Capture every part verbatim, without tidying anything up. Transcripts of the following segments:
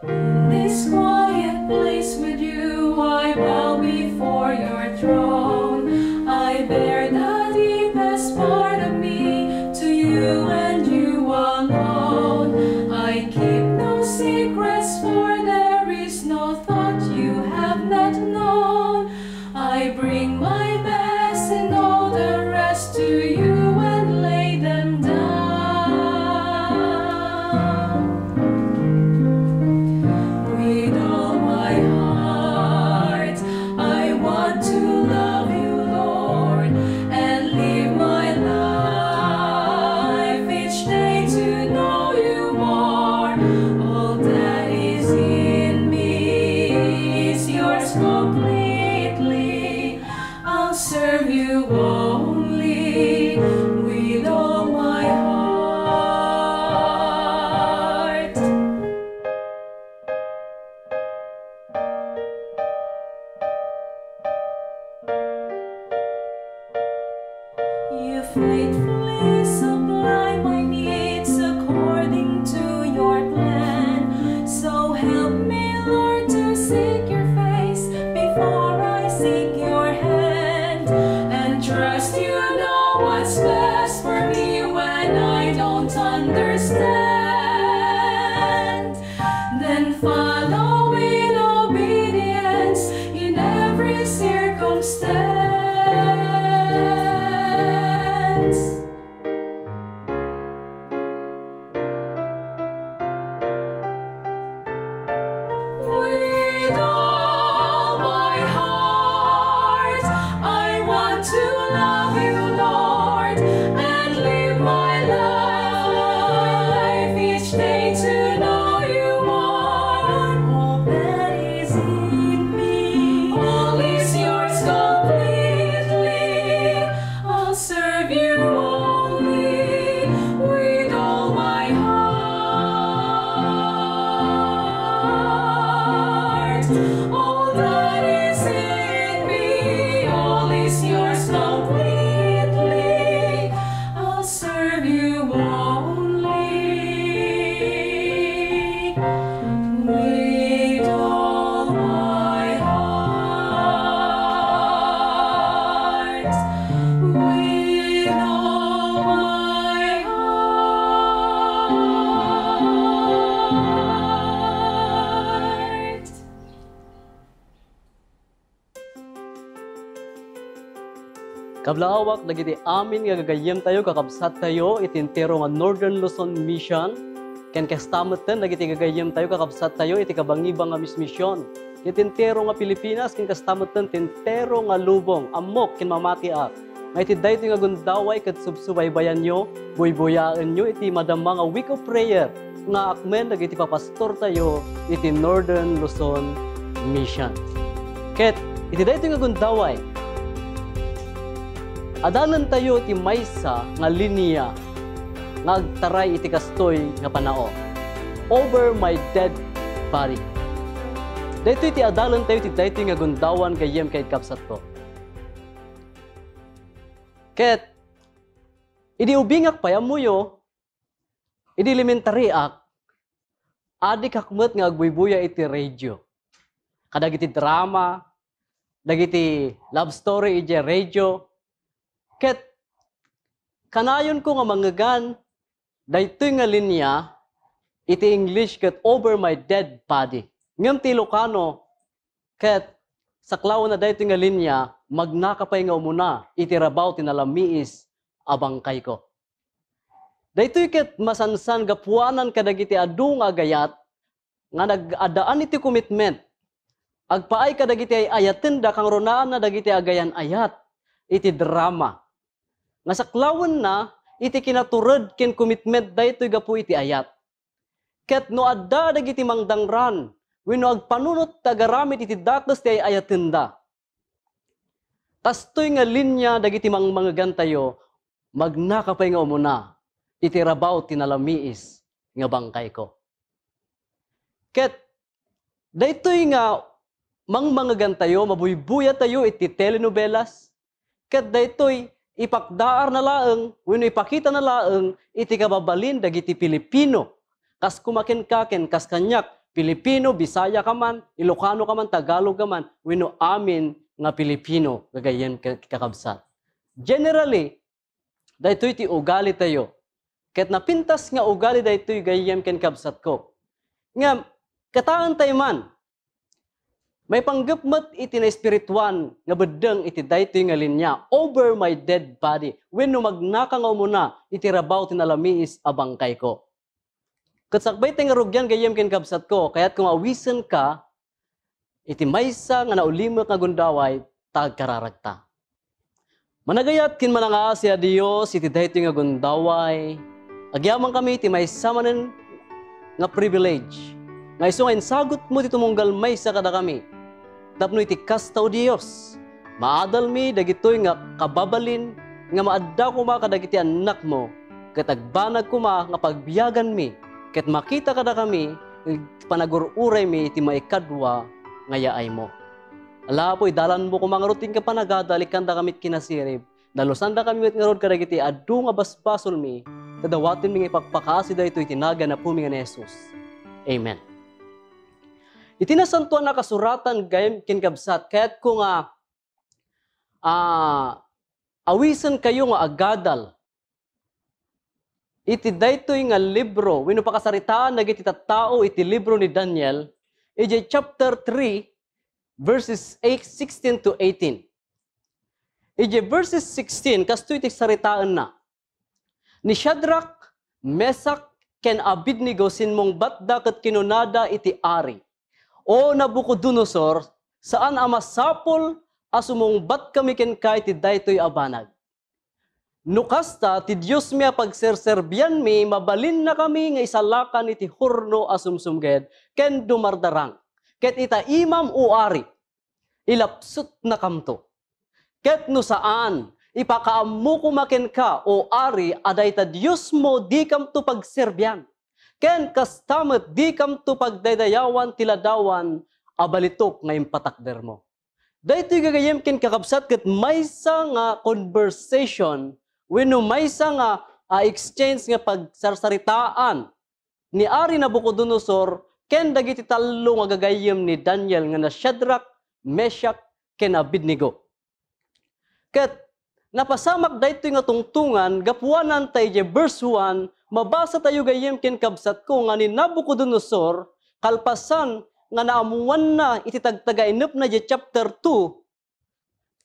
In this quiet place with you, I bow before your throne. I bear the deepest part of me to you and you alone. I keep no secrets, for there is no thought you have not known. I bring my best and all the rest to you and lay them down. With all my heart, I want to love you, Lord, and live my life each day to know you more. All that is in me is yours completely. I'll serve you only with all my heart. You faithfully supply my needs according to your plan. So help me, Lord, to seek your face before I seek your hand, and trust you know what's best for me when I don't understand. Then follow in obedience in every circumstance. With all my heart, I want to love you, Lord, and live my life each day to know you more. All that is in me, all is yours completely. I'll serve you only with all my heart. All that is in me, all is yours completely. I'll serve you only with all my heart. With all my heart. Kablaawak dagiti amin nga gagayyemtayo, kakabsattayo iti entero nga Northern Luzon Mission, ken kasta metten dagiti gagayyemtayo, kakabsattayo iti kabangibang nga mismision, iti entero nga Pilipinas, ken kasta metten ti entero nga lubong. Ammok ken mamatiak nga iti daytoy nga gundaway ket subsubaybayanyo, buybuyaenyo iti madama nga week of prayer nga akmen dagiti papastortayo iti Northern Luzon Mission. Ket iti daytoy nga gundaway, adalentayo ti maysa nga linia nga agtaray iti kastoy nga panaog, "Over my dead body." Daytoy ti adalentayo iti daytoy nga gundawan, gayyem ken kabsatko. Ket idi ubingak pay, ammoyo, idi elementary-ak, adikak met nga agbuybuya iti radio. Kadagiti drama, dagiti love story idiay radio. Ket kanayonko nga mangngegan daytoy nga linia, iti English ket "Over my dead body." Ngem ti Ilocano ket saklawenna daytoy nga linia, "Magnaka pay nga umuna iti rabaw ti nalamiis a bangkayko." Daytoy ket masansan gapuanan kadagiti adu nga agayat nga nag-addaan iti commitment. Agpaay kadagiti ay-ayatenda, kangrunaanna dagiti agayan-ayat iti drama. Nga saklawenna iti kinatured ken commitment daytoy gapu iti ayat. Ket no adda dagiti mangdangran wenno agpanunot ti agaramid iti dakes ti ay-ayatenda, kastoy nga linia dagiti mangmangegantayo, "Magnaka pay nga umuna iti rabaw ti nalamiis nga bangkayko." Ket daytoy nga mangmangegantayo, mabuybuyatayo iti telenovelas, ket daytoy ipakdaarna laeng wenno ipakitana laeng iti kababalin dagiti Pilipino. Kas koma kenka ken kas kaniak, Pilipino, Bisaya ka man, Ilocano ka man, Tagalog ka man, wenno amin nga Pilipino, gagayyem ken kakabsat. Generally, daytoy ti ugalitayo. Ket napintas nga ugali daytoy gayyem ken kabsatko. Ngem, kitaentayo man, maipanggep met iti naespirituan nga beddeng iti daytoy nga linia, "Over my dead body," wenno magnaka nga umuna iti rabaw ti nalamiis a bangkayko. Ket sakbay ti nga rugian gayyem ken kabsatko, kayatko nga awisenka iti maysa nga naulimek nga gundaway ta agkararagta. Managayat ken manangaasi a Dios iti daytoy nga gundaway. Agyamankami iti maysa manen nga privilege nga isu nga insagutmo ti tumunggal maysa kadakami. Tapno iti kasta, O Dios, maadalmi dagitoy nga kababalin nga maadda koma kadagiti annakmo, ket agbanag koma nga pagbiaganmi ket makita kadakami iti panagur-uraymi iti maikadua nga yaaymo. Ala, Apo, idalanmo koma ngarud ti inka panagadal, ikkandaka met kinasirib. Dalusandakami met ngarud kadagiti adu nga basbasolmi, ta dawatenmi nga ipakpakaasi daytoy iti nagan Apomi nga ni Jesus. Amen. Iti Nasantoan a Kasuratan, gayyem ken kabsat, kayatko nga, ah, awisenkayo nga agadal iti daytoy nga libro wenno pakasaritaan dagiti tattao iti libro ni Daniel, idiay chapter three, verses eight, sixteen to eighteen. Idiay verses sixteen, kastoy ti saritaenna, "Ni Shadrach, Meshach, ken Abednego simmungbatda ket kinunada iti ari, 'O Nabucodonosor, saan a masapul a sumungbatkami kenka iti daytoy a banag. No kasta, ti Diosmi a pagserserbianmi, mabalinnakami nga isalakan iti horno a sumsumged ken dumardarang. Ket ita imam, O ari, ilapsutnakamto. Ket no saan, ipakaammo koma kenka, O ari, a dayta diosmo dikamto pagserbian. Ken kasta met dikamto pagdaydayawan ti ladawan a balitok nga impatakdermo.'" Daytoy gagayyem ken kakabsat ket maysa nga conversation wenno maysa nga, ah, exchange nga pagsarsaritaan ni Ari Nabucodonosor ken dagiti tallo nga gagayyem ni Daniel nga na Shadrach, Meshach, ken Abednego. Ket napasamak daytoy nga tungtongan gapuanan ta idiay verse one, mabasatayo gayyem ken kabsatko nga ni Nabucodonosor, kalpasan nga naammoanna iti tagtagainepna idiay chapter two,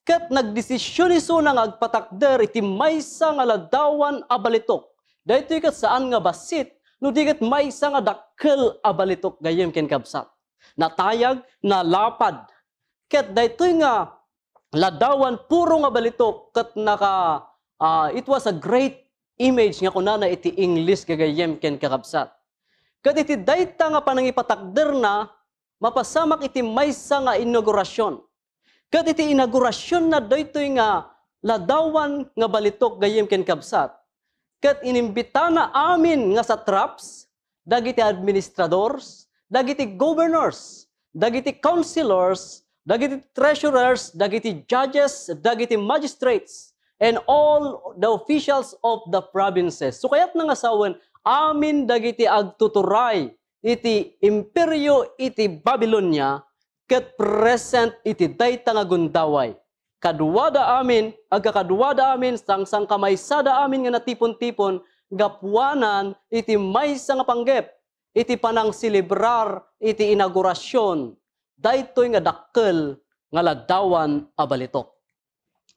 ket nagdesisyon isuna nga agpatakder iti maysa nga ladawan a balitok. Daytoy ket saan nga bassit, no di ket maysa nga dakkel a balitok gayyem ken kabsat. Natayag, nalapad. Ket daytoy nga ladawan puro nga balitok ket naka, ah, it was a great image nga kunana iti English gagayyem ken kakabsat. Ket iti dayta nga panangipatakderna, mapasamak iti maysa nga inaugurasyon. Ket iti inaugurasyon na daytoy nga ladawan nga balitok gayyem ken kabsat, ket inimbitana amin nga satraps, dagiti administradors, dagiti governors, dagiti councilors, dagiti treasurers, dagiti judges, dagiti magistrates, and all the officials of the provinces. So, kayatna nga sawen, amin dagiti agtuturay iti imperio iti Babilonia ket present iti dayta nga gundaway. Kaduada amin, agkakaduada amin, sangsangkamaysada amin nga natipon-tipon gapuanan iti maysa nga panggep, iti panangselebrar iti inaugurasyon daytoy nga dakkel nga ladawan a balitok.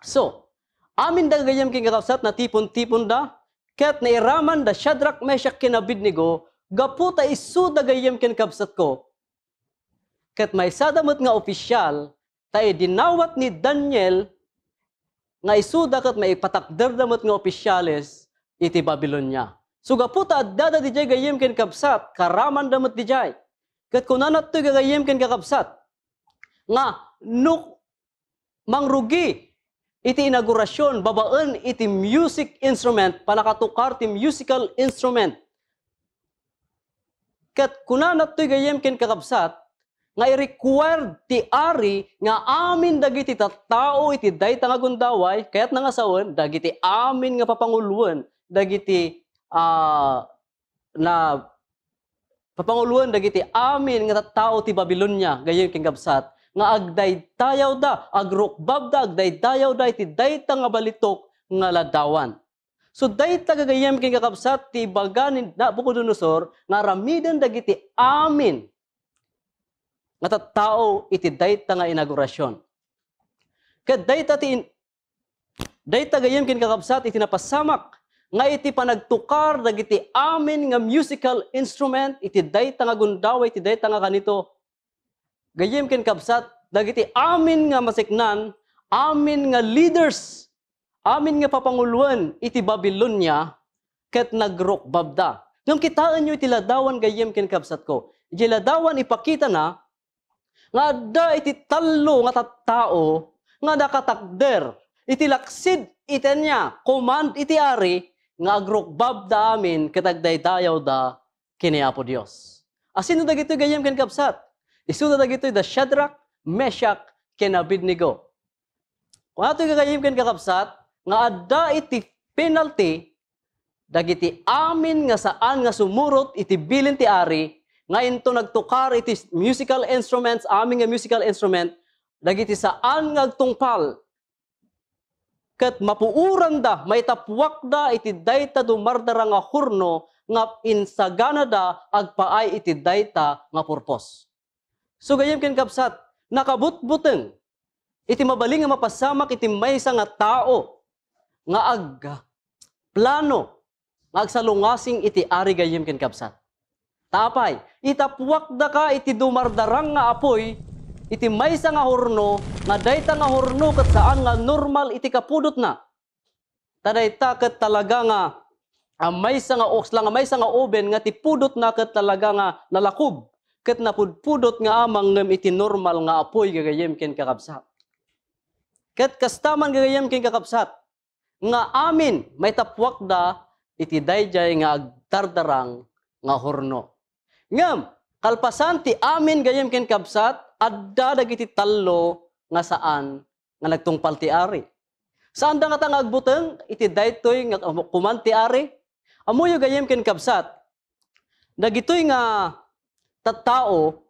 So, amin dagiti gayyem ken kakabsat, natipon-tiponda, ket nairaman da Shadrach, Meshach, ken Abednego, gapu ta isuda gayyem ken kabsatko, ket maysada met nga opisyal, ta idinawat ni Daniel nga isuda ket maipatakderda met nga opisyales iti Babilonia. So, gapu ta addada didiay gayyem ken kabsat, karamanda met didiay. Ket kunana toy gagayyem ken kakabsat, nga no mangrugi iti inaugurasyon babaen iti music instrument, panakatukar ti musical instrument. Ket kunana toy gayyem ken kakabsat, nga i-required ti ari nga amin dagiti tattao iti dayta nga gundaway, kayatna nga sawen, dagiti amin nga papanguloen, dagiti, ah, na papanguloen dagiti amin nga tattao ti Babilonia, gayyem ken kabsat, nga agdaydayawda, agrukbabda, agdaydayawda iti dayta nga balitok nga ladawan. So, dayta, gagayyem ken kakabsat, ti ibaga ni Nabucodonosor nga aramiden dagiti amin nga tattao iti dayta nga inaugurasyon. Ket dayta ti in-, dayta, gayyem ken kakabsat, iti napasamak nga iti panagtukar dagiti amin nga musical instrument iti dayta nga gundaway, iti dayta nga kanito, gayyem ken kabsat, dagiti amin nga maseknan, amin nga leaders, amin nga papanguloen iti Babilonia, ket nagrukbabda. Ngem kitaenyo iti ladawan, gayyem ken kabsatko. Iti ladawan, ipakitana nga adda iti tallo nga tattao nga nakatakder iti laksid iti ania, command iti ari, nga agrukbabda amin ket agdaydayawda ken ni Apo Dios. Asino dagitoy, gayyem ken kabsat? Isuda dagitoy da Shadrach, Meshach, ken Abednego. Kunatoy, gagayyem ken kakabsat, nga adda iti penalty dagiti amin nga saan nga sumurot iti bilin ti ari, nga inton nagtukar iti musical instruments, amin nga musical instrument, dagiti saan nga agtungpal, ket mapuoranda, maitappuakda iti dayta dumardarang nga horno nga insaganada agpaay iti dayta nga purpose. So, gayyem ken kabsat, nakabutbuteng iti mabalin nga mapasamak iti maysa nga tao nga agplano nga agsalungasing iti ari, gayyem ken kabsat. Ta apay, itappuakdaka iti dumardarang nga apuy iti maysa nga horno, nga dayta nga horno ket saan nga normal iti kapudotna. Ta dayta ket talaga nga, ah, maysa nga oksla, nga maysa nga oben nga ti pudotna ket talaga nga nalakob, ket napudpudot nga amang ngem iti normal nga apuy, gagayyem ken kakabsat. Ket kasta man, gagayyem ken kakabsat, nga amin maitappuakda iti daydiay nga agdardarang nga horno. Ngem, kalpasan ti amin, gayyem ken kabsat, adda dagiti tallo nga saan nga nagtungpal ti ari. Saanda ngata nga agbuteng iti daytoy nga kuman ti ari? Ammoyo, gayyem ken kabsat, dagitoy nga tattao,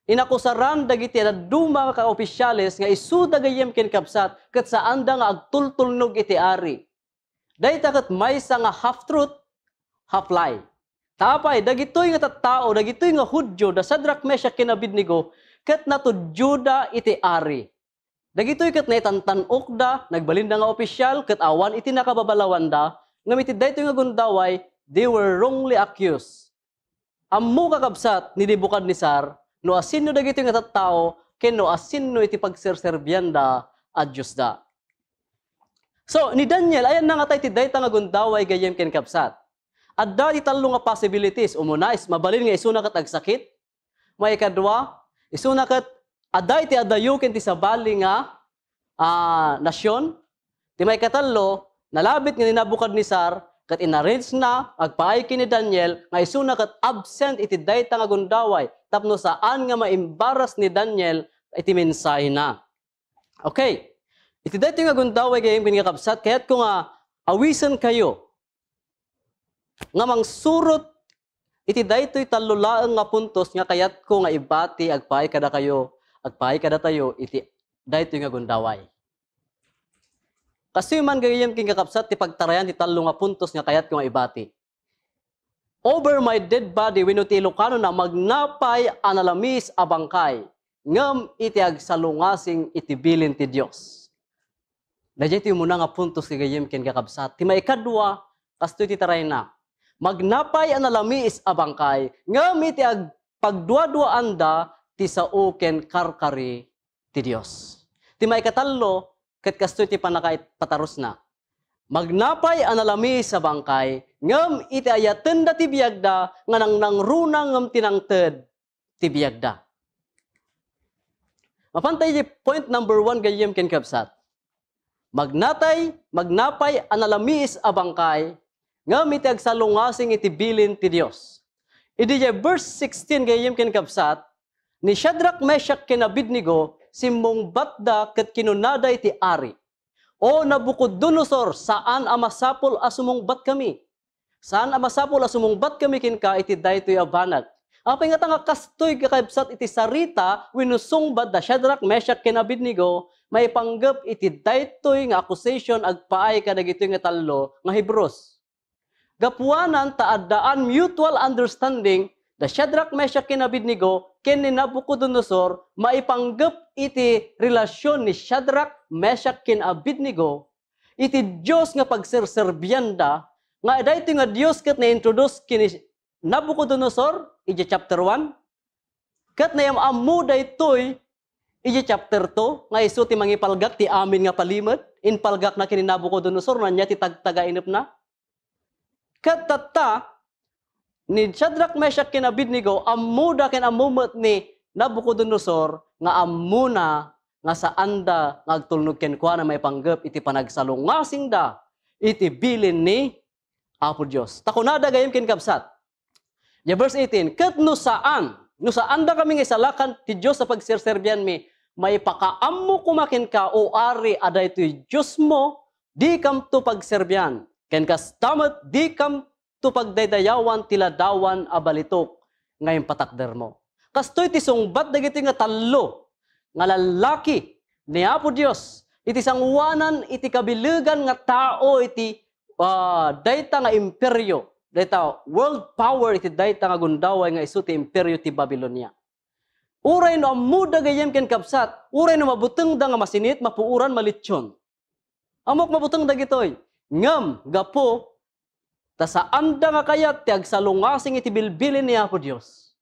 inakusaran dagiti dadduma nga kaopisyales nga isuda, gayyem ken kabsat, ket saanda nga agtultulnog iti ari. Dayta ket maysa nga half truth, half lie. Ta apay, dagitoy nga tattao, dagitoy nga Judio, da Shadrach, Meshach, ken Abednego, ket natudioda iti ari. Dagitoy ket naitantan-okda, nagbalinda nga opisyal, ket awan iti nakababalawanda, ngem iti daytoy nga gundaway, they were wrongly accused. Ammo, kakabsat, ni Nebuchadnezzar, no asinno dagitoy nga tattao, ken no asinno iti pagserserbianda a diosda. So, ni Daniel, ayanna ngata iti dayta nga gundaway, gayyem ken kabsat. Adda ti tallo nga possibilities. Umuna, is mabalin nga isuna ket agsakit. Maikadua, isuna ket adda iti adayo ken ti sabali nga, ah, nasion. Ti maikatallo, nalabit nga ni Nebuchadnezzar ket inarrange na agpaay ken ni Daniel nga isuna ket absent iti dayta nga gundaway tapno saan nga maimbaras ni Daniel iti mensahena. Okay. Iti daytoy nga gundaway, gayyem ken kakabsat, kayatko nga awisenkayo nga mangsurot iti daytoy tallo laeng nga puntos nga kayatko nga ibati agpaay kadakayo, agpaay kadatayo iti daytoy nga gundaway. Kastoy man, gayyem ken kakabsat, ti pagtarayan ti tallo nga puntos nga kayatko nga ibati. Over my dead body, wenno ti Ilocanona, magnapay a nalamiis a bangkay, ngem iti agsalungasing iti bilin ti Dios. Daydiay ti umuna nga puntos, gagayyem ken kakabsat. Ti maikadua, kastoy ti tarayna. Magnapay a nalamiis a bangkay, ngem iti agpagduaduaanda ti sao ken karkari ti Dios. Ti maikatallo, ket kastoy ti pannakaipatarusna. Magnapay a nalamiis a bangkay, ngem iti ayatenda ti biagda nga nangnangruna ngem ti nangted ti biagda. Mapanta iti point number one, gayyem ken kabsat. Magnatay, magnapay a nalamiis a bangkay, ngem iti agsalungasing iti bilin ti Dios. Idi verse sixteen, gayyem ken kabsat, ni Shadrach, Meshach, ken Abednego, simmungbatda ket kinunada iti ari, "O Nabucodonosor, saan a masapul a sumungbatkami. Saan a masapul a sumungbatkami kenka iti daytoy a banag. Apay ngata nga kastoy, kakabsat, iti sarita wenno sungbat da Shadrach, Meshach, ken Abednego maipanggep iti daytoy nga accusation agpaay kadagitoy nga tallo nga Hebreos? Gapuanan ta addaan mutual understanding da Shadrach, Meshach, ken Abednego ken ni Nabucodonosor maipanggep iti relasyon ni Shadrach, Meshach, ken Abednego iti Dios nga pagserserbianda, nga daytoy nga Dios ket na-introduce ken ni Nabucodonosor idiay chapter one, ket naam-ammo daytoy idiay chapter two, nga isu ti mangipalgak ti amin nga palimed, impalgakna ken ni Nabucodonosor, ania ti tagtagainepna. Ket tatta, ni Shadrach, Meshach, ken Abednego, ammoda ken ammo met ni Nabucodonosor nga ammona nga saanda nga agtulnog kenkuana maipanggep iti panagsalungasingda iti bilin ni Apo Dios. Ta kunada gayyem ken kabsat, ya verse eighteen, "Ket no saan, no saandakami nga isalakan ti Dios a pagserserbianmi, maipakaammo koma kenka, O ari, a daytoy Diosmo, dikamto pagserbian, ken kasta met, dikamto pagdaydayawan ti ladawan a balitok nga impatakdermo." Kastoy ti sungbat dagiti nga tallo nga lallaki ni Apo Dios iti sangoanan iti kabilegan nga tao iti, ah, dayta nga imperio, dayta world power iti dayta nga gundaway nga isu ti imperio ti Babilonia. Uray no ammoda gayyem ken kabsat, uray no mabutengda nga masinit, mapuoran, malitson. Ammok mabuteng dagitoy. Ngem gapu ta saanda nga kayat ti agsalungasing iti bilbilin ni Apo Dios,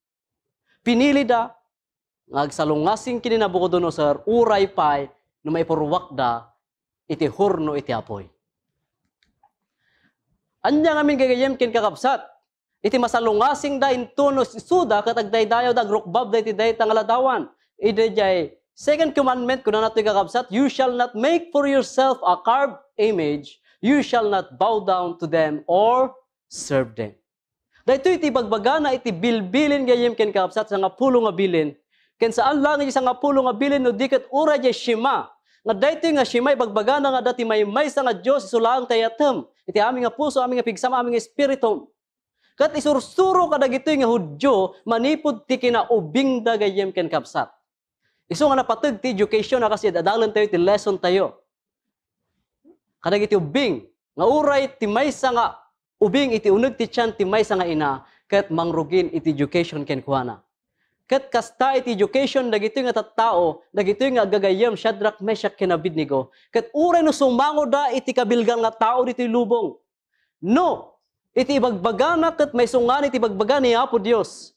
pinilida nga agsalungasing ken ni Nabucodonosor uray pay no maipurruakda iti hurno iti apuy. Ania ngamin, gagayyem ken kakabsat, iti masalungasingda intono isuda ket agdaydayawda, agrukbabda iti dayta nga ladawan? Idiay Second Commandment, kunana toy, kakabsat, "You shall not make for yourself a carved image, you shall not bow down to them or serve them." Daytoy ti ibagbagana iti bilbilin, gayyem ken kakabsat, sangapulo nga bilin. Ken saan laeng iti sangapulo nga bilin, no di ket uray diay Shema. Nga daytoy nga Shema, ibagbagana nga adda ti maymaysa nga Dios, isu laeng ti ayatem iti amin nga puso, amin nga pigsam, amin nga espiritum. Ket isursuro kadagitoy nga Judio manipud ti kinaubingda, gayyem ken kabsat. Isu nga napateg ti education a kas adalentayo ti lesson tayo. Kadagiti ubbing, nga uray ti maysa nga ubing iti uneg ti tian ti maysa nga ina, ket mangrugin iti education kenkuana. Ket kasta iti education dagitoy nga tattao, dagitoy nga agagayyem, Shadrach, Meshach, ken Abednego, ket uray no sumangoda iti kabilgan nga tao ditoy lubong, no iti ibagbagana ket maisungan iti ibagbaga ni Apo Dios,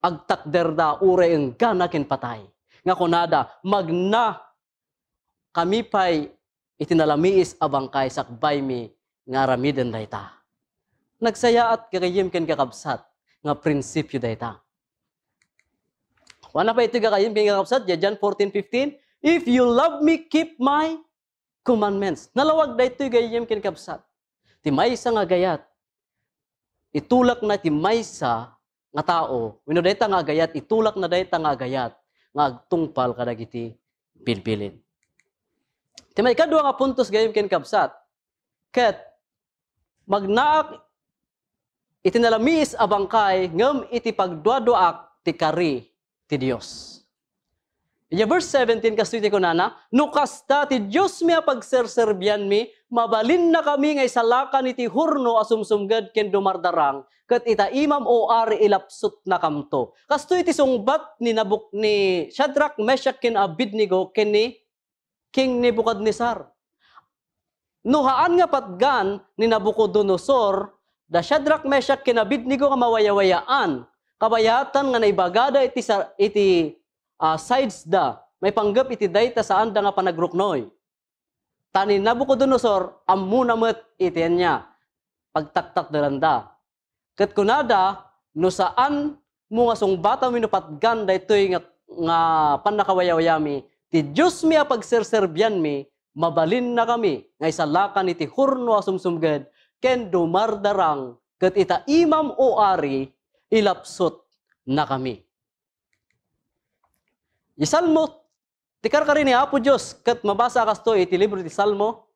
agtakderda uray enggana ken patay. Nga kunada, "Magna kami pay iti nalamiis a bangkay sakbaymi nga aramiden dayta." Nagsayaat, gagayyem ken kakabsat, nga prinsipio dayta. Kunana pay iti, gagayyem ken kakabsat, diay John fourteen fifteen, "If you love me, keep my commandments." Nalawag daytoy, gayyem ken kabsat. Ti maysa nga agayat, itulakna ti maysa nga tao, wenno dayta nga agayat, itulakna dayta nga agayat nga agtungpal kadagiti bilbilin. Ti maikadua nga puntos, gayyem ken kabsat, ket magnaak iti nalamiis a bangkay, ngem iti pagduaduaak ti kari ti Dios. Idiay verse seventeen, kastoy ti kunana, "No kasta ti Diosmi a pagserserbianmi, mabalinnakami nga isalakan iti hurno a sumsumged ken dumardarang, ket ita imam, O ari, ilapsutnakamto." Kastoy ti sungbat ni Nabuk-, ni Shadrach, Meshach, ken Abednego ken ni King Nebuchadnezzar. No haan nga patgan ni Nabucodonosor da Shadrach, Meshach, ken Abednego nga mawayawayaan, kabayatan nga naibagada iti sa-, iti, ah, sides da, maipanggep iti dayta saanda nga panagruknoy. Ta ni Nabucodonosor, ammona met iti ania, pagtaktakderanda. Ket kunada, "No saanmo nga sungbatan wenno patgan daytoy nga, nga pannakawayawayami, ti Diosmi a pagserserbianmi, mabalinnakami nga isalakan iti hurno a sumsumged ken dumardarang, ket ita imam, O ari, ilapsutnakami." Isalmo Ti karkari ni Apo Dios ket mabasa a kastoy iti libro ti Salmo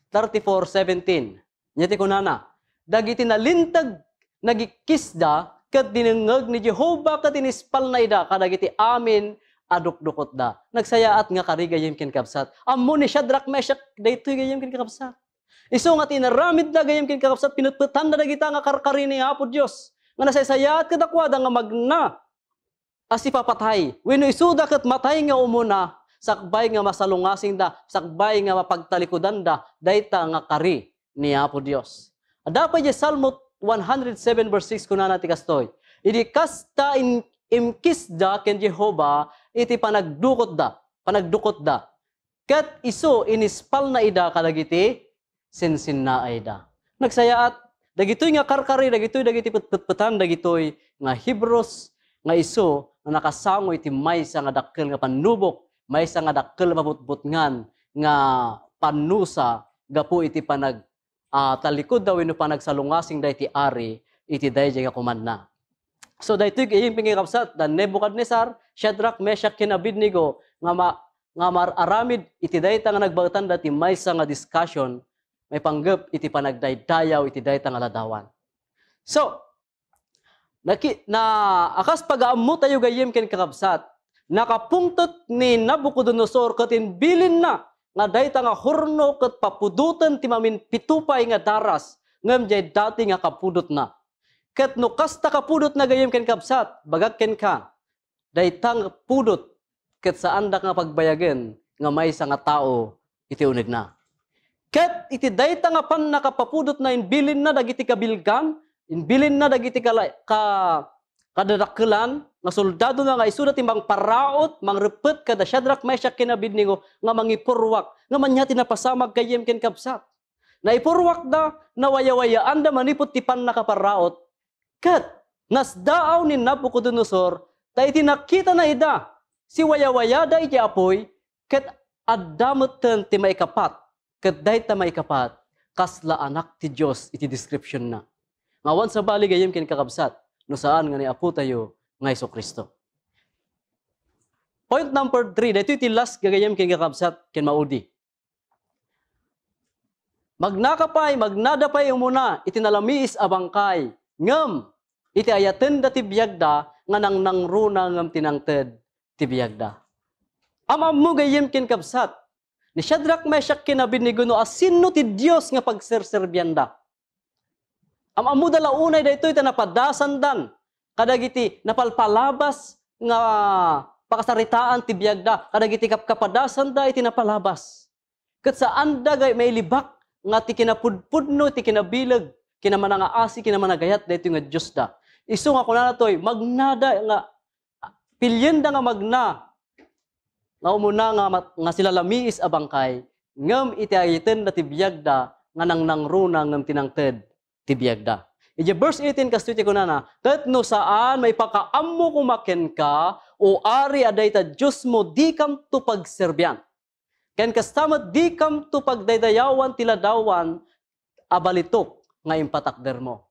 thirty-four seventeen. Ania ti kunana, "Dagiti nalinteg nagikkisda ket dinengngeg ni Jehovah ket inispalna ida kadagiti amin a dukdukotda. Nagsayaat nga kari, gayyem ken kabsat. Ammo ni Shadrach, Meshach daytoy, gayyem ken kabsat. Isu nga ti inaramidda, gayyem ken kakabsat, pinetpetanda dagita nga karkari ni Apo Dios nga nasaysayaat kadakuada nga magna a sipapatay, wenno isuda ket matay nga umuna, sakbay nga masalungasingda, sakbay nga mapagtalikudanda dayta nga kari ni Apo Dios. Adda pay idiay Salmo one hundred seven verse six, kunana ti kastoy, "Idi kasta in-, imkisda ken Jehovah iti panagdukotda, panagdukotda, ket isu inispalna ida kadagiti sinsinnaayda." Nagsayaat, dagitoy nga karkari, dagitoy dagiti petpetpetan dagitoy nga Hebrews nga isu nga nakasango iti maysa nga dakkel nga pannubok, maysa nga dakkel a mabutbutngan nga pannusa gapu iti panag-, ah, talikudda wenno panagsalungasingda iti ari iti daydiay nga komanna. So, daytoy, gayyem ken kakabsat, da Nebuchadnezzar, Shadrach, Meshach, ken Abednego nga ma-, nga mar-aramid iti dayta nga nagbaetanda ti maysa nga discussion maipanggep iti panagdaydayaw iti dayta nga ladawan. So, naki-, na, a kas pagaammotayo, gayyem ken kakabsat, nakapungtot ni Nabucodonosor ket imbilinna nga dayta nga horno ket papudoten ti maminpito pay nga daras ngem diay dati nga kapudotna. Ket no kasta kapudotna, gayyem ken kabsat, bagak kenka, dayta nga pudot ket saandak nga pagbayagen nga maysa nga tao iti unegna. Ket iti dayta nga pannakapapudotna, imbilinna dagiti kabilgan, imbilinna dagiti kala-, ka-, kadadakkelan nga soldadona nga isuda ti mangparaot, mangreppet kada Shadrach, Meshach, ken Abednego nga mangipurruak ngem ania ti napasamak, gayyem ken kabsat. Naipurruakda, nawayawayaanda manipud ti pannakaparaot, ket nasdaaw ni Nabucodonosor ta iti nakitana ida, siwayawayada iti apuy, ket adda metten ti maikapat, ket dayta maikapat, kasla anak ti Dios iti descriptionna. Nga awan sabali, gayyem ken kakabsat, no saan nga ni Apotayo nga Jesu-Cristo. Point number three, daytoy ti last, gagayyem ken kakabsat, ken maudi. Magnaka pay, magnada pay umuna iti nalamiis a bangkay, ngem iti ayatenda ti biagda nga nangnangruna ngem ti nangted ti biagda. Am-ammo, gayyem ken kabsat, ni Shadrach, Meshach, ken Abednego no asino ti Dios nga pagserserbianda. Am-ammoda la unay daytoy ta napadasandan kadagiti napalpalabas nga pakasaritaan ti biagda, kadagiti kapkapadasanda iti napalabas. Ket saanda nga mailibak nga ti kinapudpudno, ti kinabileg, kinamanangaasi, kinamanagayat daytoy nga diosda. Isu nga kunana toy, magnada nga, pilienda nga magna nga umuna nga mat-, nga silalamiis a bangkay, ngem iti ayatenda ti biagda nga nangnangruna ngem ti nangted ti biagda. Idiay verse eighteen, kastoy ti kunana, "Ket no saan, maipakaammo koma kenka, O ari a dayta Diosmo, dikamto pagserbian. Ken kasta met, dikamto pagdaydayawan ti ladawan a balitok nga impatakdermo."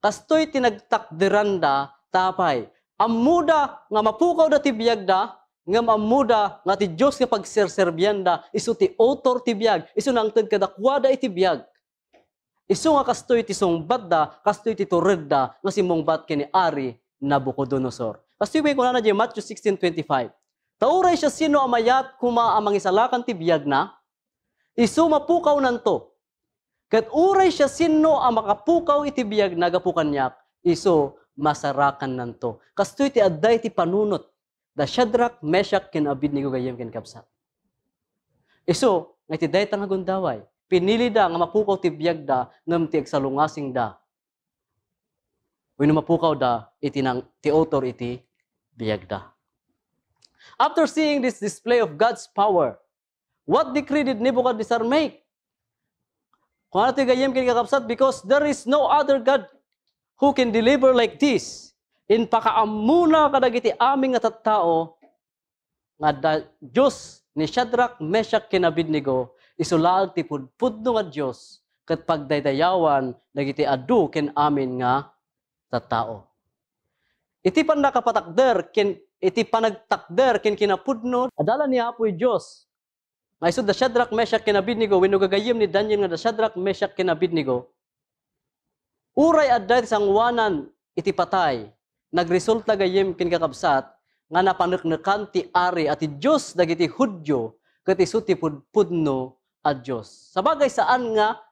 Kastoy ti nagtakderanda, ta apay, ammoda nga mapukawda ti biagda, ngem ammoda nga ti Dios nga pagserserbianda, isu ti author ti biag, isu nangted kadakuada iti biag. Isu nga kastoy ti sungbatda, kastoy ti turedda nga simmungbat ken ni Ari Nabucodonosor. Kastoy pay kunana diay Matthew sixteen twenty-five, "Ta uray siasino a mayat koma a mangisalakan ti biagna, isu mapukawnanto. Ket uray siasino a makapukaw iti biagna gapu kaniak, isu masarakannanto." Kastoy ti adda iti panunot da Shadrach, Meshach, ken Abednego, gayyem ken kabsat. Isu nga iti dayta nga gundaway, pinilida nga mapukaw ti biagda ngem ti agsalungasingda wenno mapukawda iti nang-, ti author iti biagda. After seeing this display of God's power, what decree did Nebuchadnezzar make? Kunana ti gayyem ken kakabsat, "Because there is no other God who can deliver like this." Impakaammona kadagiti amin nga tattao nga adda Dios ni Shadrach, Meshach, ken Abednego, isu laeng ti pudpudno nga Dios ket pagdaydayawan dagiti adu ken amin nga tattao. Iti pannakapatakder ken, iti panagtakder ken kinapudno, adala ni Apo Dios nga isu da Shadrach, Meshach, ken Abednego, wenno gagayyem ni Daniel nga da Shadrach, Meshach, ken Abednego, uray adda ti sangoanan iti patay, nagresulta gayyem ken kakabsat nga napaneknekan ti ari a ti Dios dagiti Judio ket isu ti pud-, pudno a Dios. Sabagay, saan nga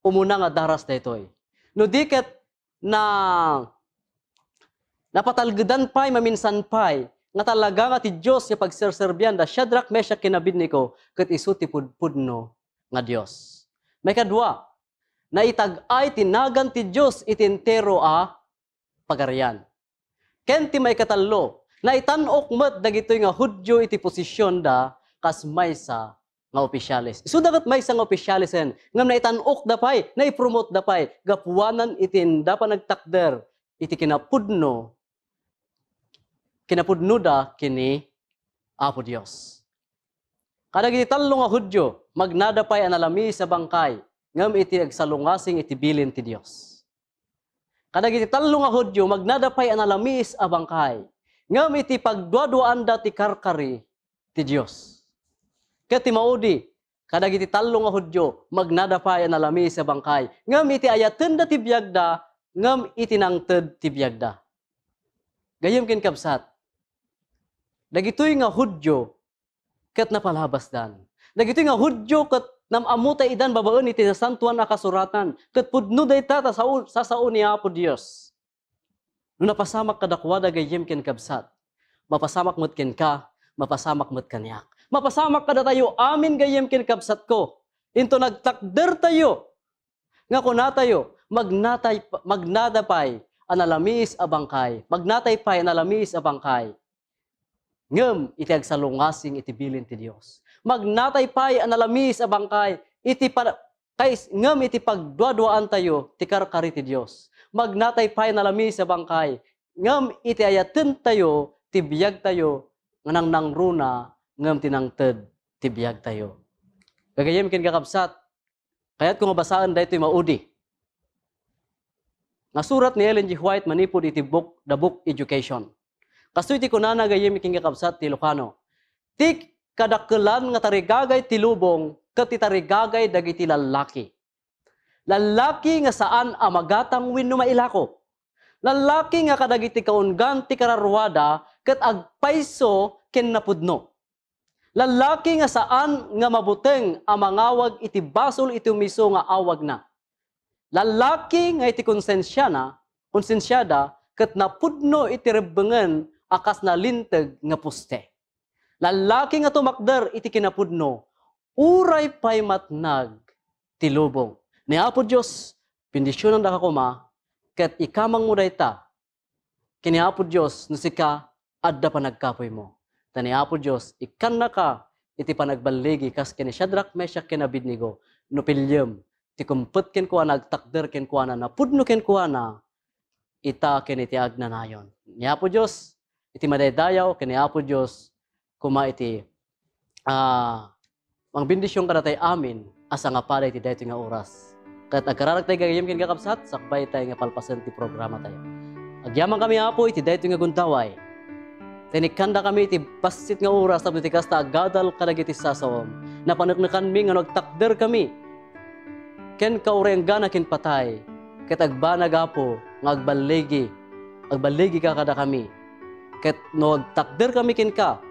umuna nga daras daytoy. No di ket na, napatalgedan pay, maminsan pay, nga talaga nga ti Dios nga pagserserbian da Shadrach, Meshach, ken Abednego, ket isu ti pudpudno nga Dios. Maikadua, naitag-ay ti nagan ti Dios iti entero a pagarian. Ken ti maikatallo, naitan-ok met dagitoy nga Judio iti posisionda kas maysa nga opisyales. Isuda ket maysa nga opisyalesen, ngem naitan-okda pay, naipromoteda pay, gapuanan iti inda panagtakder iti kinapudno, kinapudnoda ken ni Apo Dios. Kadagiti tallo nga Judio, magnada pay a nalamiis a bangkay, ngem iti agsalungasing iti bilin ti Dios. Kadagiti tallo nga Judio, magnada pay a nalamiis a bangkay, ngem iti pagduaduaanda ti karkari ti Dios. Ket ti maudi, kadagiti tallo nga Judio, magnada pay a nalamiis a bangkay, ngem iti ayatenda ti biagda, ngem iti nangted ti biagda. Gayyem ken kabsat, dagitoy nga Judio ket napalabasdan. Dagitoy nga Judio ket nam-ammo ta idan babaen iti Nasantoan a Kasuratan, ket pudno dayta ta sao, sasao ni Apo Dios. No napasamak kadakuada gayyem ken kabsat, mapasamak met kenka, mapasamak met kaniak. Mapasamak kadatayo amin gayyem ken kabsatko. Inton nagtakdertayo, nga kunatayo, magnatay, magnada pay a nalamiis a bangkay, magnatay pay a nalamiis a bangkay, ngem iti agsalungasing iti bilin ti Dios. Magnatay pay a nalamiis a bangkay iti pa-, kais-, ngem iti pagduaduaantayo ti karkari ti Dios. Magnatay pay a nalamiis a bangkay, ngem iti ayatentayo ti biagtayo nga nangnangruna ngem ti nangted ti biagtayo. Gagayyem ken kakabsat, kayatko nga basaen daytoy maudi nga surat ni Ellen G. White manipud iti book, The Book Education. Kastoy ti kunana gayyem ken kakabsat ti Ilocano, "Ti kadakkelan nga tarigagay ti lubong ket ti tarigagay dagiti lallaki. Lallaki nga saan a magatang wenno mailako. Lallaki nga kadagiti kaunggan ti kararuada ket agpayso ken napudno. Lallaki nga saan nga mabuteng a mangawag iti basol iti umiso nga awagna. Lallaki nga iti konsensiana, konsensiada ket napudno iti rebbengen a kas nalinteg nga poste. Lallaki nga tumakder iti kinapudno, uray pay matnag ti lubong." Ni Apo Dios, bendisionandaka koma, ket ikamangmo dayta ken ni Apo Dios no sika adda panagkapuymo. Ta ni Apo Dios, ikkannaka iti panagballigi kas ken ni Shadrach, Meshach, ken Abednego, no piliem ti kumpet kenkuana, agtakder kenkuana, napudno kenkuana, ita ken iti agnanayon. Ni Apo Dios, iti madaydayaw, ken ni Apo Dios, koma iti, ah, mangbendision kadatayo amin a sangapaday iti daytoy nga oras. Ket agkararagtay gagayyem ken kakabsat, sakbaytay nga palpasen ti programatayo. Agyamankami, Apo, iti daytoy nga gundaway. Ta inikkandakami iti bassit nga oras tapno iti kasta agadal kadagiti sasaom. Napaneknekanmi nga no agtakderkami kenka uray enggana ken patay, ket agbanag, Apo, nga agballigi, agballigika kadakami. Ket no agtakderkami kenka,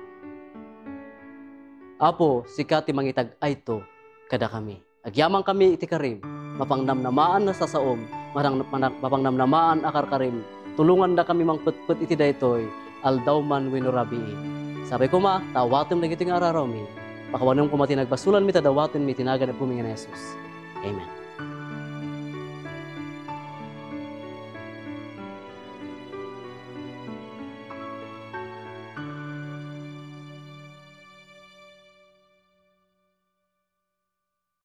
Apo, sika ti mangitag-ayto kadakami. Agyamankami iti karim, mapangnamnamaan a sasaom, manang-, manang-, mapangnamnamaan a karkarim, tulongandakami mangpetpet iti daytoy, aldaw man wenno rabii. Sapay koma, ta awatem dagitoy nga ararawmi. Pakawanem koma ti nagbasolanmi ta dawatenmi iti nagan ni Apomi nga ni Jesus. Amen.